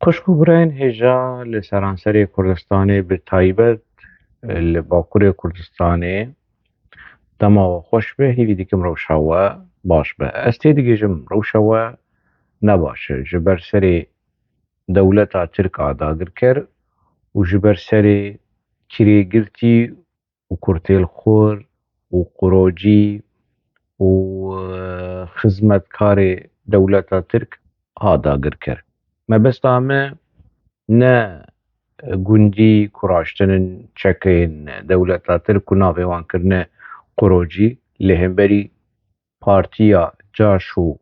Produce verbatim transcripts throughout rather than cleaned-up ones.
Xwişk û birayên hêja li seranserê Kurdistanê, bi taybet li Bakurê Kurdistanê, dema we xweş be, hîvî dikim rewşa we baş be. Ez têdigihîjim rewşa we ne baş e, ji ber serê dewleta Tirk a dagirker û ji ber serê kirêgirtî û kurtêlxwir û qurocî û, e, xizmetkarê dewleta Tirk a dagirker. Mebesta me ne gundî ku raştinin çekên dewleta Tirk û navê wan kirine qurocî, li hemberî Partiya Caş û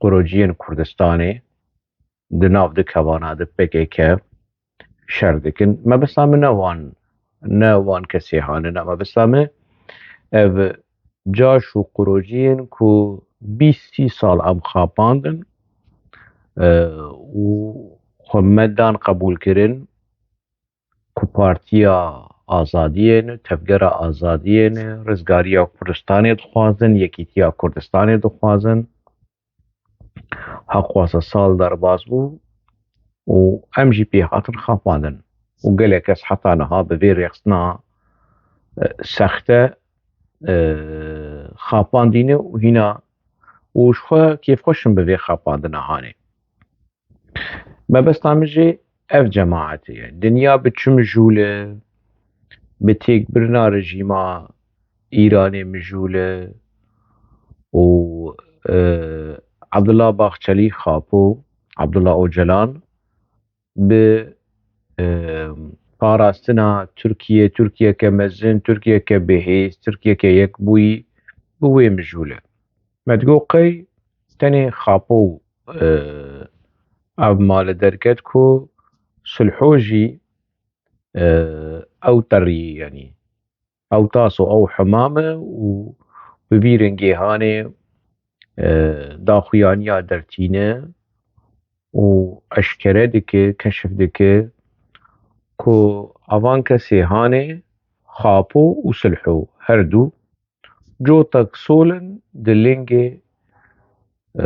Qurociyên Kurdistanê di nav du kevana de P K K şer dikin. Mebesta min ne wan, ne wan kesê hanine. Mebesta min ev caş û qurociyên ku bîst sî sal em xapandin, e, û xwe me dan qebûl kirin ku Partiya Azadiyê ne, Tevgera Azadiyê ne, rizgariya Kurdistanê dixwazin, yekîtiya Kurdistanê dixwazin. Heqwasa sal derbas bû û em jî pê hatin xapandin. Û gelek kes heta niha bi vê rêxistina, e, sexte, e, xapandîne û hîna û ji xwe kêfxweş in bi vê xapandina hanê. Mebesta min jî ev cemaetê ye. Dinya bi çi mijûl e? Bi têkbirina rejîma Îranê mijûl e û, e, Abdullah Baxçelî Xapo, Abdullah Ocalan bi, e, parastina Tirkiye, Tirkiyeke mezin, Tirkiyeke bihêz, Tirkiyeke yekbûyî bi wê mijûl e. Me digot qey tenê Xapo, e, ev male derket ku Sulho jî, e, ew teriyî, yanî ew tas û ew hemam e û bi vî rengê hanê, e, daxuyaniya dertîne û eşkere dike, keşif dike ku avan kesê hanê Xapo û Sulho her du cotek sol in di lingê, e,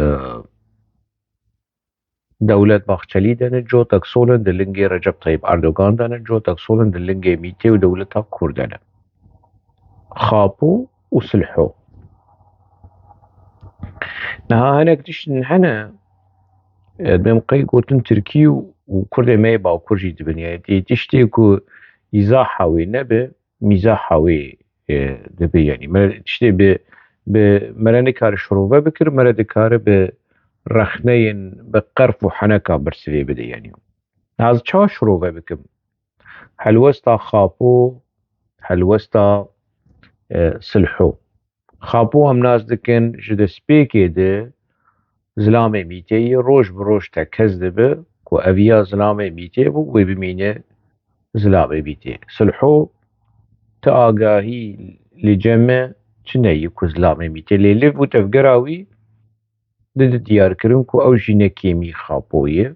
Dewlet Baxçelî de ne, cotek sol in di lingê Recep Tayyip Erdogan de ne, cotek sol in di lingê Mîtê û dewleta Kurd de ne. Xapo û Silho. Niha hinek tiştin hene, e, dibêm qey gotin Tirkî û, û Kurdê me yê Bakur jî dibin. Yani tê tiştê ku îzaha wê nebe, mîzaha wê, e, dibe. Yani me tiştê bi, bi me re nikare şirove bikir, me re dikare bi rexneyên, bi qerf û heneka bersivê bide yani. Ez çawa şirove bikim? Helwesta Xapo, helwesta, e, Silho. Xapo em nas dikin, ji destpêkê de zilamê Mîtê ye, roj bi roj tekez dibe ku eviya zilamê Mîtê bû, wê bimîne zilamê Mîtê. Silho, ti agahî li cem me çi neyî ku zilamê Mîtê lê liv û tevgera wî di, di diyar kirin ku ew jî ne kêmî Xapo ye.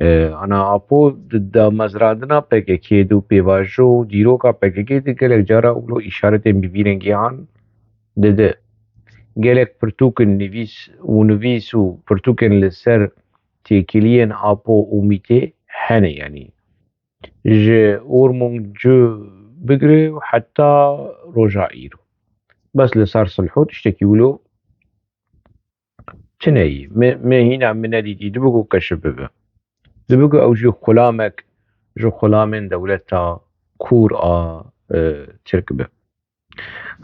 E, ana Apo di damezrandina P K K de û pêvajo û dîroka P K K de gelek cara wilo îşaretên bi vî rengî han dide. Gelek pirtûkin nivîs û nivîs û pirtûkên li ser têkiliyên Apo û Mîtê hene, yanî ji Ormûnc bigire û heta roja îro. Bes li ser Silho tiştekî wilo çi neyî. Me, me hîna min nedîtî, dibe ku keşif bibe. Dibe ku ew jî xulamek ji xulamên dewleta kûr a, e, Tirk be.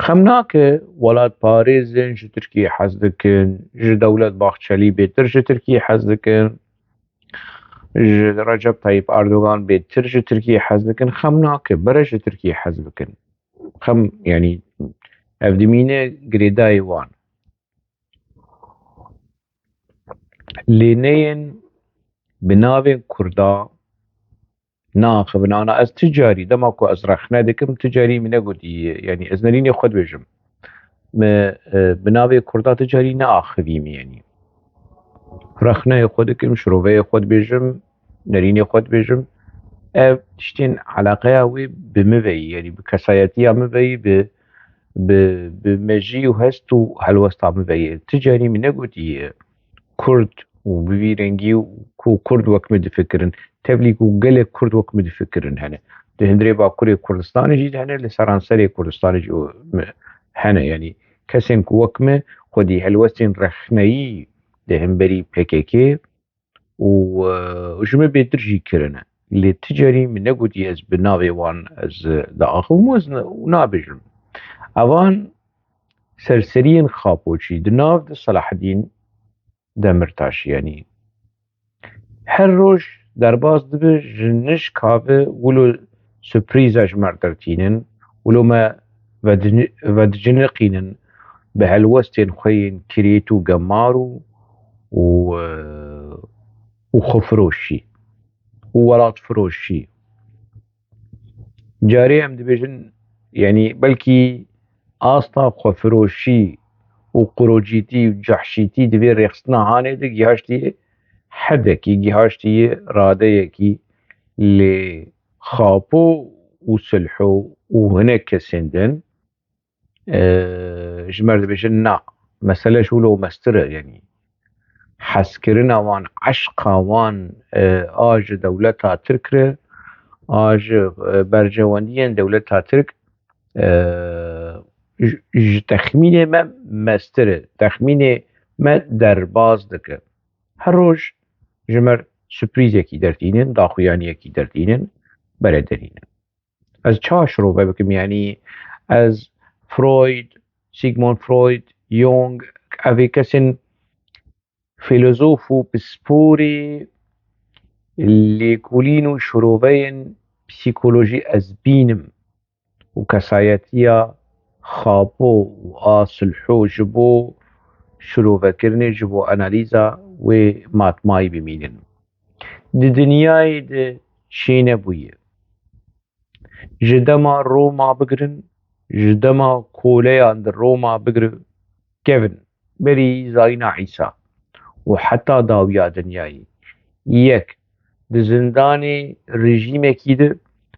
Xem nake, welatparêzên ji Tirkiyê hez dikin, ji Dewlet Baxçelî bêtir ji Tirkiyê hez dikin, ji Recep Tayyip Erdogan bêtir ji Tirkiyê hez dikin. Xem nake, bere ji Tirkiyê hez bikin. Xem, yanî, ev dimîne girêdayê wan. Lê neyên bi navên Kurda naaxivin. Ana ez ti carî, dema ku ez rexne dikim, ti carî min negotiye. Yanî ez nerînê xwe dibêjim. Me, e, bi navê Kurda ti carî neaxivî min, yanî. Rexneyê xwe dikim, şiroveyê xwe dibêjim, nerînê xwe dibêjim. Ev tiştên eleqeya wê bi min ve ye, yanî bi kesayetiya min ve ye, bi, bi, bi mejî û hest û helwesta min ve ye. Ti carî min negotiye Kurd û bi vî rengî û ku Kurd wek min difikirin, tevlî ku gelek Kurd wek min difikirin hene. Di hundirê Bakurê Kurdistanê jî hene, li seranserê Kurdistanê jî hene. Yanî kesên ku wek min xwedî helwestên rexneyî di hemberî P K K û, e, ji min bêtir jî kirine. Lê ti carî min negotiye ez bi navê wan ez, e, diaxivim û ez ne-, û nabêjim. Evan serseriyên Xapoçî di nav de Selahedîn Demirtaş, yanî her roj derbas dibe, ji nişka ve wilo surprîza ji me dertînin, wilo me vedini-, vediciniqînin bi helwestên xwe yên kirêt û gemar û, û, e, û xwefiroşî û welatfiroşî. Carê em dibêjin, yanî belkî asta xwefiroşî û qurocîtî û cehşîtî di vê rêxistina hanê de gihaştiye hedekî, gihaştiye radeyekî, lê Xapo û Silho û hinek kesên din, e, ji me re dibêjin na. Mesele ji wilo mestir e, yanî hezkirina wan, eşqa wan, e, a ji dewleta Tirk re, a ji, e, berjewendiyên dewleta Tirk, e, ji, ji texmînê me mestir e, texmînê me derbas dike. Her roj ji me re surprîzekî dertînin, daxuyaniyekî dertînin, bere derînin. Ez ça şirove bikim? Yanî ez Freud, Sigmund Freud, Jung, evê kesên fîlozof û pisporê lêkolîn û şiroveyên psîkolojî ez bînim û kesayetiya Xapo û a Silho ji bo şirovekirinê, ji bo analîza wê matmayî bimînin. Di dinyayê de çênebûye. Ji dema Roma bigirin, ji dema koleyan di Roma bigire kevin, berî zayîna Îsa û heta dawiya dinyayê, yek di zindanê rejîmekî de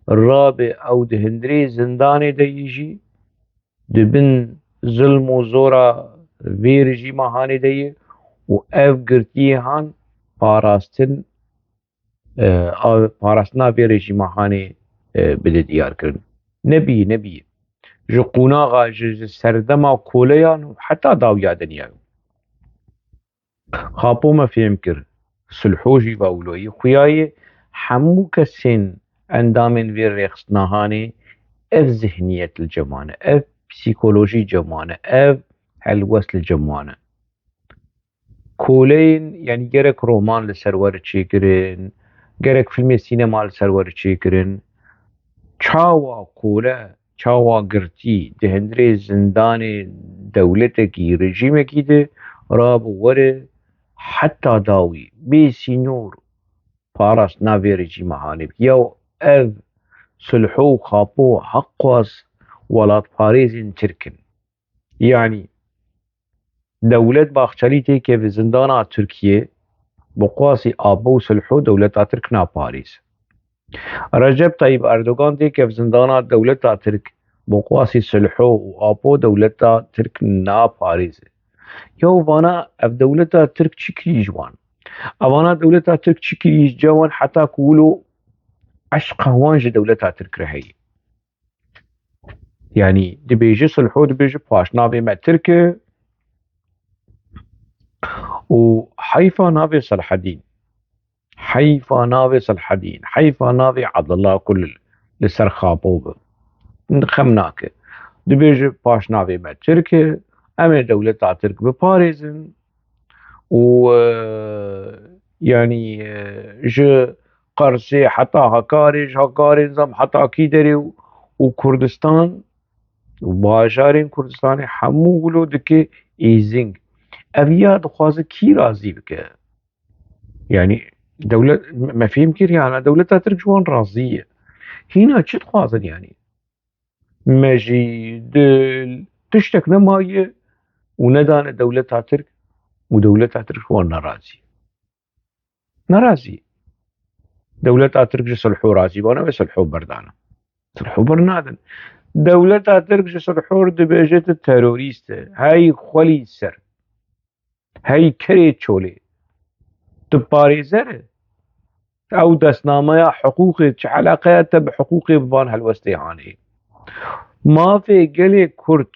rabe ew di hundirê zindanê de yî jî di bin zilm û zora vê rejîma hanê de ye û ev girtiyê han parastin, e, a, parastina vê rejîma hanê, e, bide diyar kirin. Nebî, nebî. Ji qonaxa, ji, ji serdema koleyan û heta dawiya dinyayê. Xapo me fêm kir, Silho jî va wilo yî. Xuya yê hemû kesên endamên vê rêxistina hanê ev zihniyet li cem wan e, ev psîkolojî cem wan e, ev helwest li cem wan e. Koleyên, yanî gerek roman li ser were çêkirin, gerek filmê sînema li ser were çêkirin. Çawa kole, çawa girtî di hundirê zindanê dewletekî, rejîmekî de rabe were heta dawî bê sînor parastina vê rejîma hanê bike. Ya ev Silho û Xapo heqxwaz welatparêzên Tirk in. Yanî dewlet Baxçelî têkeve zindana Tirkiyê, bi qasî Apo û Silho dewleta Tirk naparêz. Recep Tayyip Erdogan têkev zindana dewleta Tirk, bi qasî Silho û Apo dewleta Tirk naparêze. Ya vana ev dewleta Tirk çi kirî ji wan? Evana dewleta Tirk çi kirî ji wan heta ku wilo eşqa wan ji dewleta Tirk re heye? Yanî dibêje Silho, dibêje paşnavê me Tirk e û heyfa navê Selhedîn. Heyfa navê Selhedîn, heyfa navê Abdullah Kulil li ser Xapo bi. Xem nake. Dibêje paşnavê me Tirk e, em ê dewleta Tirk biparêzin û, e, yanî, e, ji Qersê heta Hakarê, ji Hakarê nizam heta Kîderê û, û Kurdistan û bajarên Kurdistanê hemû wilo dike êzing. Ev ya dixwaze kî razî bike? Yanî dewlet, me fêm kir, yana dewleta Tirk ji wan razî ye. Hîna çi dixwazin yanî? Me jî di tiştek nemaye û nedane dewleta Tirk û dewleta Tirk ji wan nerazî. Nerazî. Dewleta Tirk ji Silho razî bana ve Silho berdana. Silho bernadin. Dewleta Tirk ji Silho dibêje tu terorîst e. Hey xwelî ser. Hey kerê çolê. Tu parêzer î. Ew destnameya hiqûqê çi eleqeya te bi hiqûqê bi van helwestê hanê? Mafê gelê Kurd,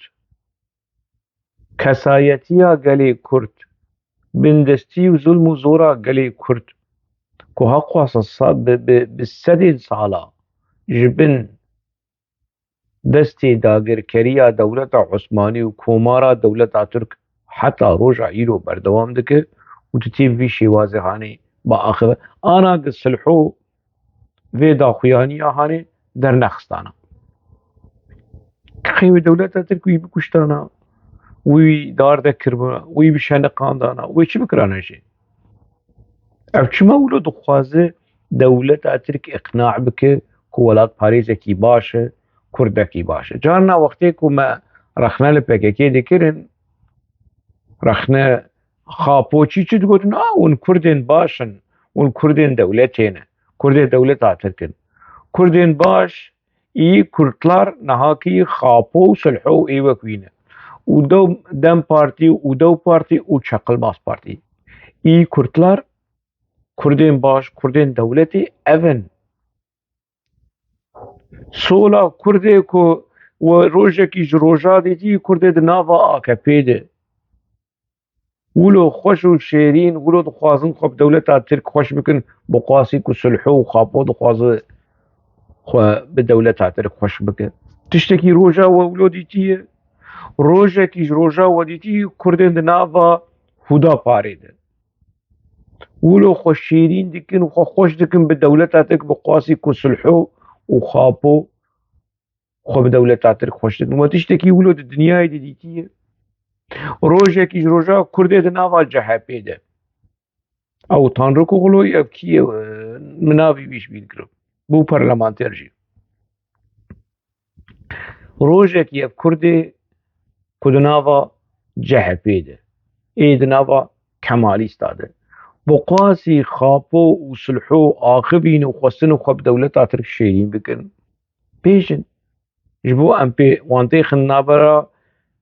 kesayetiya gelê Kurd, bindestî û zulm û zora gelê Kurd, ku heqwasa sa-, bi, bi, bi sedên sala ji bin destê dagirkeriya dewleta Osmanî û komara dewleta Tirk heta roja îro berdewam dike û tu tê bi vî şêwazê hanê biaxive. Ana gi silho vê daxuyaniya hanê dernexistana. Qey wê dewleta Tirk wî bikuştana, wî dar de kiribûna, wî bi şeniqandana, wê çi bikirana jê? Ev çima wilo dixwaze dewleta Tirk îqna bike ku welatparêzekî baş e, Kurdekî baş e? Carna wextê ku me rexne li P K K dikirin, rexne Xapoçî çi digotin? A, hûn Kurdên baş in, hûn Kurdên dewletê ne, Kurdê dewleta Tirk in. Kurdên baş, î Kurtlar nehakî Xapo û Silho û ê wek wî ne. Û dew Dem Partî û Dew Partî û Çeqilbaz Partî. Î Kurtlar, Kurdên baş, Kurdên dewletê ev in. Sola Kurdê ku we rojekî ji roja dîtî, Kurdê di nava A K P'ê de. Wilo xweş û şêrîn, wilo dixwazin xwe bi dewleta Tirk xweş bikin, bi qasî ku Sulho û Xapo dixwaze xwe bi dewleta Tirk xweş bike. Tiştekî roja we wilo dîtiye? Rojekî ji roja we dîtiye Kurdên di nava Huda parê de. Wilo xwe şêrîn dikin û xwe xweş dikin bi dewleta Tirk, bi qasî ku Sulho û Xapo xwe bi dewleta Tirk xweş dikin. We tiştekî wilo di dinyayê de dîtiye? Rojekî ji roja Kurdê di nava C H P de. Ew Tanrikoglu, ev kî ye? Min navî wî ji bîr kir. Bû parlamenter jî. Rojekî ev Kurdê ku di nava C H P de, ê di nava Kemalîsta de, bi qasî Xapo û Sulho axivîn û xwestin xwe bi dewleta Tirk şêrîn bikin. Bêjin. Ji bo em pê wan têxin navbera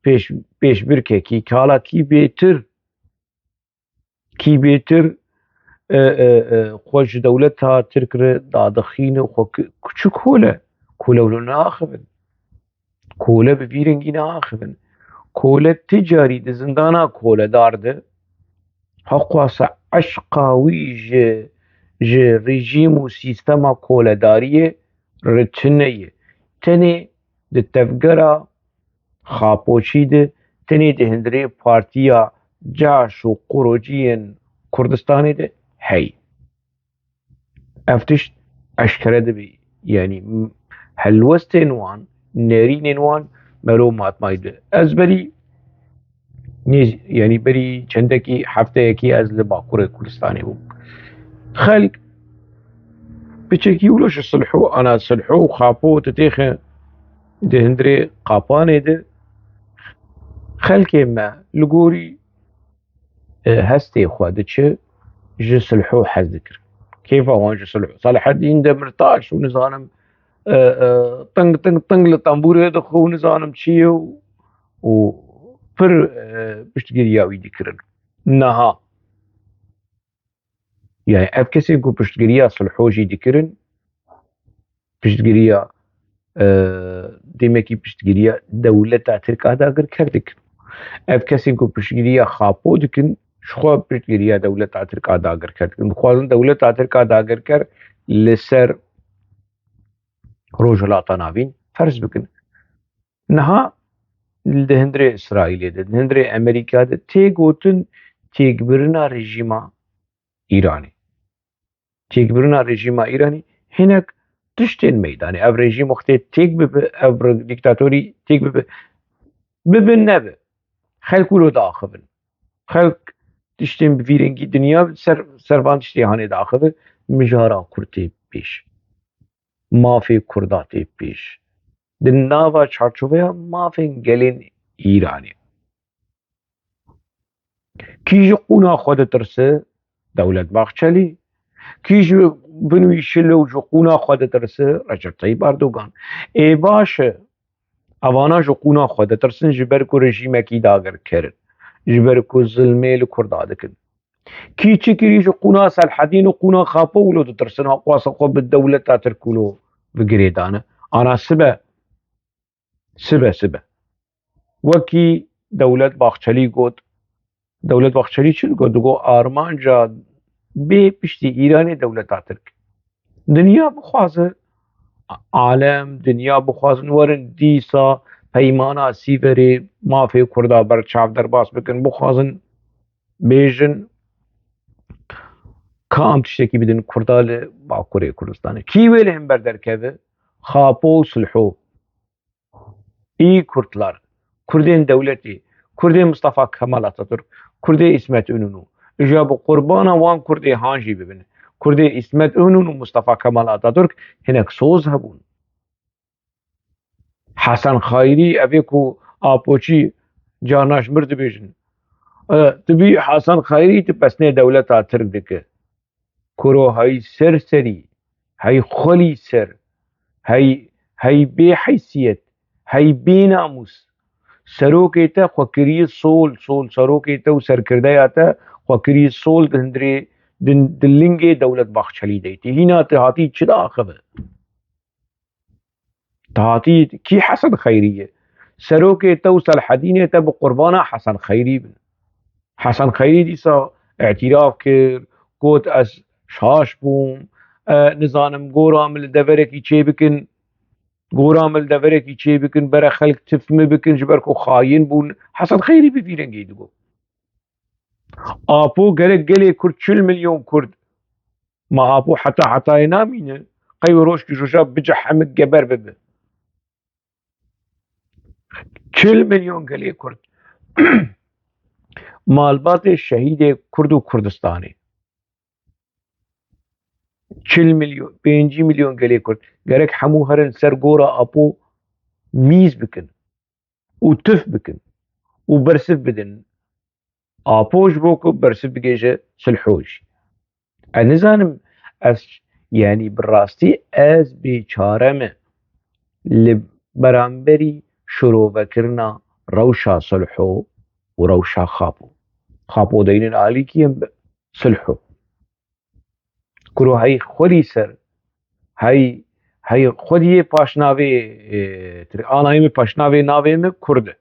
pêş-, pêşbirkekî, kala kî bêtir, kî bêtir, e, e, e, xwe ji dewleta Tirk re dadixîne, xwe ki-, çi kole? Kole wilo naaxivin. Kole bi vî rengî naaxivin. Kole ti carî di zindana koledar de, heqwasa eşqa wî ji, ji rejîm û sîstema koledariyê re tune ye. Tenê di tevgera Xapoçî de, tenê di hundirê partiya caş û qurociyên Kurdistanê de heye. Ev tişt eşkere dibe. Yanî, m-, helwestên wan, nerînên wan mero matmayî dibe. Ez berî nêz-, yanî berî çendekî hefteyekî ez li Bakurê Kurdistanê bûm. Xelk piçekî wilo ji Sulho, ana Sulho û Xapo tu têxe di hundirê qapanê de, xelkê me li gorî, e, hestê xwe diçe ji Sulho hez dikir. Kêfa wan ji Sulho. Selaheddîn Demirtaş û nizanim, e, e, ting, ting, ting li tembûrê dixwe û nizanim çi ye û, û pir, e, piştgiriya wî dikirin. Niha. Yani ev kesên ku piştgiriya Sulho jî dikirin, piştgiriya, e, demekî piştgiriya dewleta Tirk a dagirker dikin. Ev kesên ku piştgiriya Xapo dikin, ji xwe piştgiriya dewleta Tirk a dagirker dikin. Dixwazin dewleta Tirk a dagirker li ser Rojhilata Navîn ferz bikin. Niha di hundirê Îsraîlê de, di hundirê Amerîka de tê gotin têkbirina rejîma Îranê. Têkbirina rejîma Îranê hinek tiştên meydanê. Ev rejîm wextê têk bibe, ev re-, dîktatorî têk bibe, bibe nebe. Xelk wilo diaxivin. Xelk tiştên bi vî rengî dinya ser, ser van tiştê hanê diaxive, mijara Kurd tê pêş. Mafê Kurda tê pêş. Di nava çarçoveya mafên gelên Îranê. Kî ji qûna xwe ditirse? Dewlet Bahçelî. Kî ji bin wî şilo û ji qûna xwe ditirse? Recep Tayyip Erdogan. Ê baş e. Evana ji qûna xwe ditirsin ji ber ku rejîmekî dagirker in. Ji ber ku zilmê li Kurda dikin. Kî çi kirî ji qûna Selhedîn û qûna Xapo wilo ditirsin, ha xwasa xwe bi dewleta Tirk wilo bi girê dane. Ana sibe, sibe, sibe. Wekî Dewlet Baxçelî got, Dewlet Baxçelî çi digot? Digot armanca bê piştî Îranê dewleta Tirk. Dinya bixwaze, alem, dinya bixwazin werin dîsa peymana Sîverê mafê Kurda ber çav derbas bikin, bixwazin bêjin ka em tiştekî bidin Kurda li Bakurê Kurdistanê. Kî wê li hember derkeve? Xapo û Silho. Î Kurdlar, Kurdên dewletê, Kurdê Mustafa Kemal Atatürk, Kurdê Îsmet Înûnû, ji ya bi qurbana wan Kurdê han jî bibin. Kurdê Îsmet Înûn û Mustafa Kemal Atatürk hinek soz hebûn. Hesen Xayrî, evê ku Apoçî carna ji mir dibêjin. E, tu bî Hesen Xayrî, tu pesnê dewleta Tirk dike. Kuro hey ser serî, hey xwelî ser, hey, hey bê heysiyet, hey bê namûs. Serokê te xwe kiriye sol, sol serokê te û serkirdeya te xwe kiriye sol di hundirê, di, di lingê Dewlet Baxçelî de. Tê hîna tu hatî çi diaxive? Te hatî kî Hesen Xeyrî ye? Serokê te û Selhedînê te bi qurbana Hesen Xeyrî bin. Hesen Xeyrî dîsa îtîraf kir, got ez şaş bûm, e, nizanim gora min li deverekî çêbikin, gora min li deverekî çêbikin, bere xelk tif min bikin, ji ber ku xayîn bûn. Hesen Xeyrî bi vî rengî digot. Apo gerek gelê Kurd, çil milyon Kurd. Ma Apo heta hetayê namîne. Qey wê roj ki roja bice hemik geber bibe. Çil milyon gelê Kurd. Malbatê şehîdê Kurd û Kurdistanê. Çil milyon, pêncî milyon gelê Kurd. Gerek hemû herin ser gora Apo mîz bikin. Û tif bikin. Û bersiv bidin. Apo ji bo ku bersiv bigêje Silho jî. Ez nizanim, ez, yanî bi rastî ez bêçare me li beramberî şirovekirina rewşa Silho û rewşa Xapo. Xapo deynin alîkî em bi Silho. Kuro hey xwedî ser, hey, hey xwediyê paşnavê, e, tir-, anayê min paşnavê navê min Kurd e.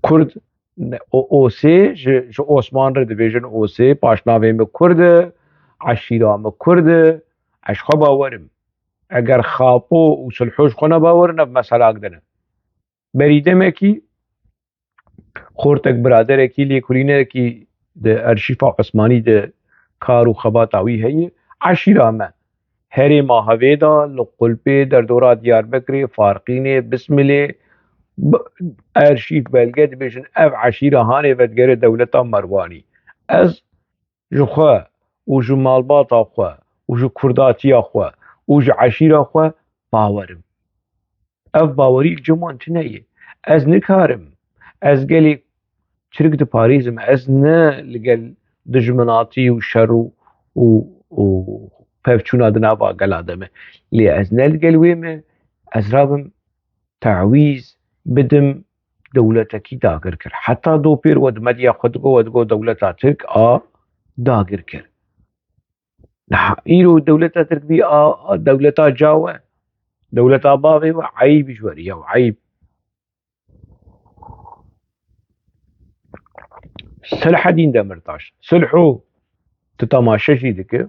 Kurd, ne, o, Osê, ji, ji Osman re dibêjin Osê, paşnavê min Kurd e, eşîra min Kurd e, ez xwe bawerim. Eger Xapo û Silho ji xwe nebawerin, ev meselak din e. Berî demekî, xortek biraderekî, lêkolînekî di erşîfa Osmanî de kar û xebata wî heye, eşîra me. Herêma Hevêda, li Qulpê, derdora Diyarbekirê, Farqînê, Bismilê, b-, erşîf belge dibêjin, ev eşîra hanê vedigere dewleta Merwanî. Ez ji xwe û ji malbata xwe û ji kurdatiya xwe û ji eşîra xwe bawer im. Ev bawerî li cem wan tune ye. Ez nikarim. Ez gelê çirik diparêzim. Ez ne li gel dijminatî û şer û, û, û pevçûna di nava gela de me. Lê ez ne li gel wê me. Ez rabim tawîz bidim dewletekî dagir kir. Heta dopêr we di medya xwe digo, we digo dewleta Tirk a dagir kir. Niha îro dewleta Tirk bî a, a dewleta cawe, dewleta bavê we, eyb ji we re, ya eyb. Selhedîn Demirtaş, Silho, tu temaşe jî dike,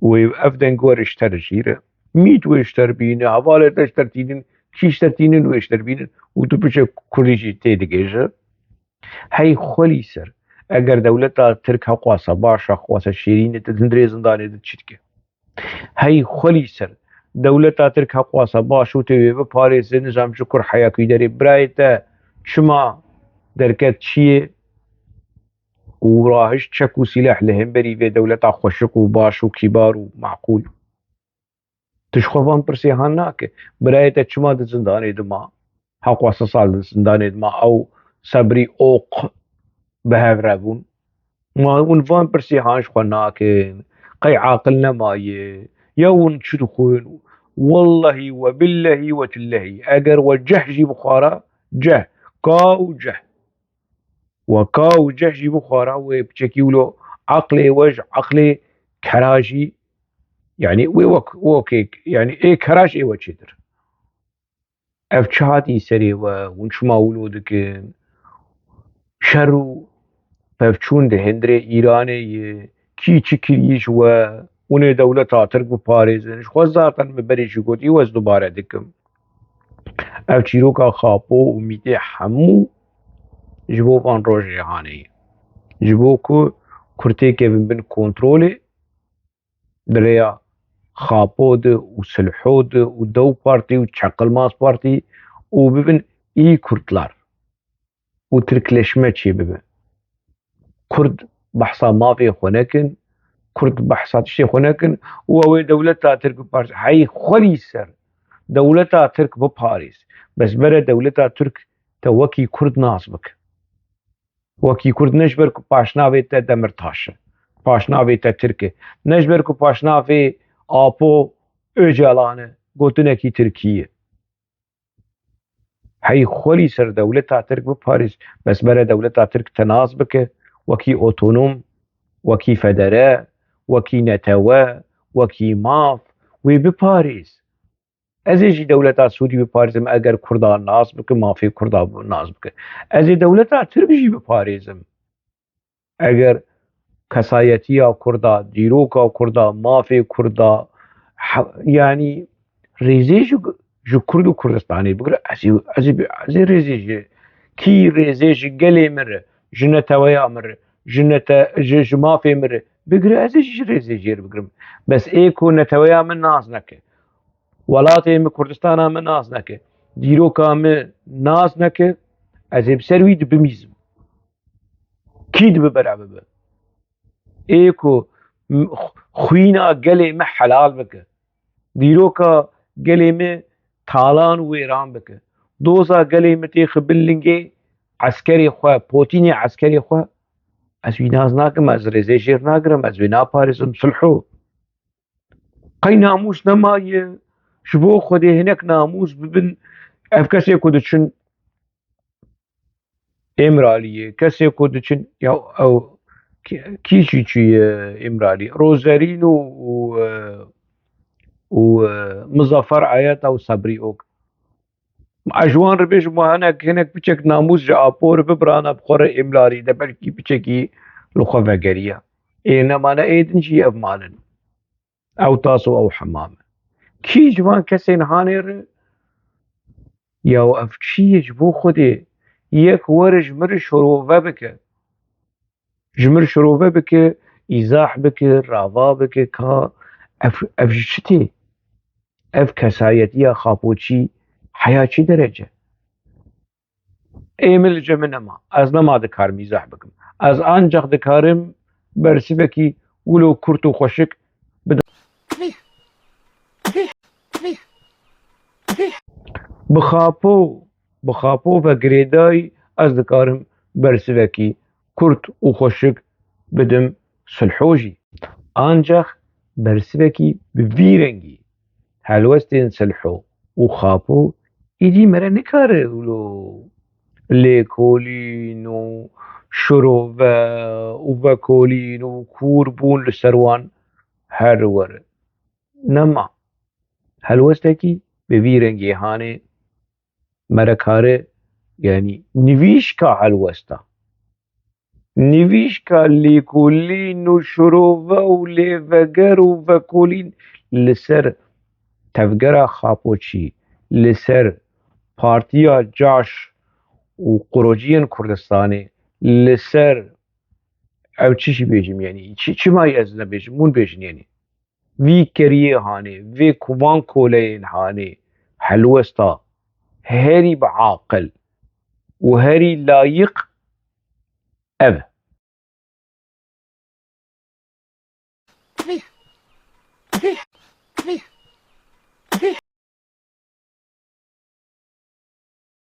wê ev deng were ji te re jî re. Mît wê ji te re bîne, hevalê te ji te re tînin, kî ji te re tînin wê ji te re bînin û tu piçe kurdî jî tê digêje. Hey xwelî ser, eger dewleta Tirk heqwasa baş, heqwasa şêrîn e, tu di hundirê zindanê de çi dike? Hey xwelî ser, dewleta Tirk heqwasa baş û tê wê biparêze, nizam ji kur heyakî derê birayê te çima derket çiyê û rahişt çek û sîleh li hemberî vê dewleta xweşik û baş û kîbar û maqûl. Tu ji xwe van pirsê han nake. Birayê te çima di zindanê dima? Heqwa sed sal di zindanê dima. Ew sebrî oq bi hev re bûn. Ma hûn van pirsê han ji xwe nakin. Qey aqil nemaye. Ya hûn çi dixwin? Wellehî we billehî we tillehî. Eger we ceh jî bixwara, ceh. Ka û ceh. Weka û ceh jî bixwara wê piçekî wilo eqlê we ji eqlê kera jî, yanî wê wek, wekê, yanî ê kera ji ê we çêtir. Ev çi hatî serê we, hûn çima wilo dikin? Şer û pevçûn di hundirê Îranê ye, kî çi kirî ji we, hûn ê dewleta Tirk biparêzin. Ji xwe zaten min berê jî gotî, wez dubare dikim. Ev çîroka Xapo û Mîtê hemû ji bo van rojê hanê ye. Ji bo ku Kurd têkevin bin kontrolê, di rêya Xapo de û Silho de û Dewk Partî û Çeqilmaz Partî û bibin î Kurdlar û Tirkleşme çêbibe. Kurd behsa mafê xwe nekin, Kurd behsa tiştê xwe nekin û ew ê dewleta Tirk biparêz. Hey xwelî ser dewleta Tirk biparêz. Bes bere dewleta Tirk te wekî Kurd nas bike. Wekî Kurd ne ji ber ku paşnavê te Demirtaş e, paşnavê te Tirk e, ne ji ber ku paşnavê Apo Ocalan e, gotinekî Tirkî ye. Hey xwelî ser dewleta Tirk biparêz, bes bere dewleta Tirk te nas bike, wekî otonom, wekî federe, wekî netewe, wekî maf, wê biparêz. Ez ê jî dewleta Sûrî biparêzim, eger Kurda nas bike, mafê Kurda nas bike. Ez ê dewleta Tirk jî biparêzim, eger kesayetiya Kurda, dîroka Kurda, mafê Kurda, he-, yanî rêzê ji, ji Kurd û Kurdistanê bigire, ez ê, ez ê, ez ê rêzê ji kî, rêzê ji gelê min re, ji neteweya min re, ji nete-, ji, ji mafê min re bigire, ez ê jî rêzê jê re bigrim. Bes ê ku neteweya min nas neke, welatê min, Kurdistana min nas neke, dîroka min nas neke, ez ê bi ser wî dibimîzim. Kî dibe bere bibe? Ê ku m-, xwîna gelê me helal bike, dîroka gelê me talan û wêran bike, doza gelê me têxe bin lingê eskerê xwe, potînê eskerê xwe, ez wî nas nakim, ez rêzê jêr nagirim, ez wê naparêzim. Silho. Qey namûs nemaye? Ji bo Xwedê hinek namûs bibin. Ev kesê ku diçin Îmraliyê, kesê ku diçin, ya ew kî, kî jî çûye Îmralî? Rozerîn û, û, e, û, e, Muzaffer Ayeta û Sebrî Ok. Ez ji wan re bêjim, wa hinek, hinek piçek namûs ji Apo re bibirana bi xwe re Îmralî de, belkî piçekî li xwe vegeriya. Ê nemane ê din jî ev malin. Ew tas û ew hemam e. Kî ji van kesên hanê re? Ya ev çi ye ji bo Xwedê? Yek were ji min re şorove bike. Ji min re şorove bike, îzah bike, rava bike, ka ev, ev ji çi tê? Ev kesayetiya Xapoçî heya çi derece? Ê min li cem min nema. Ez nema dikarim îzah bikim. Ez ancax dikarim bersivekî wilo kurt û xweşik bidim. Bi Xapo, bi Xapo ve girêdayî ez dikarim bersivekî kurt û xweşik bidim Silho jî. Ancax bersivekî bi vî rengî helwestên Silho û Xapo êdî me re nikare wilo lêkolîn û şirove û vekolîn û kûrbûn li ser wan her were. Nema. Helwestekî bi vî rengê hanê me re kare, yanî nivîşka helwesta. Nivîşka lêkolîn û şirove û lêveger û vekolîn li ser tevgera Xapoçî, li ser partiya caş û qurociyên Kurdistanê, li ser ew çi jî bêjim, yanî çi, çima ez nebêjim, hûn bêjin, yanî vî keriyê hanê, vê kuvan koleyên hanê, helwesta herî bi aqil û herî layiq ev e.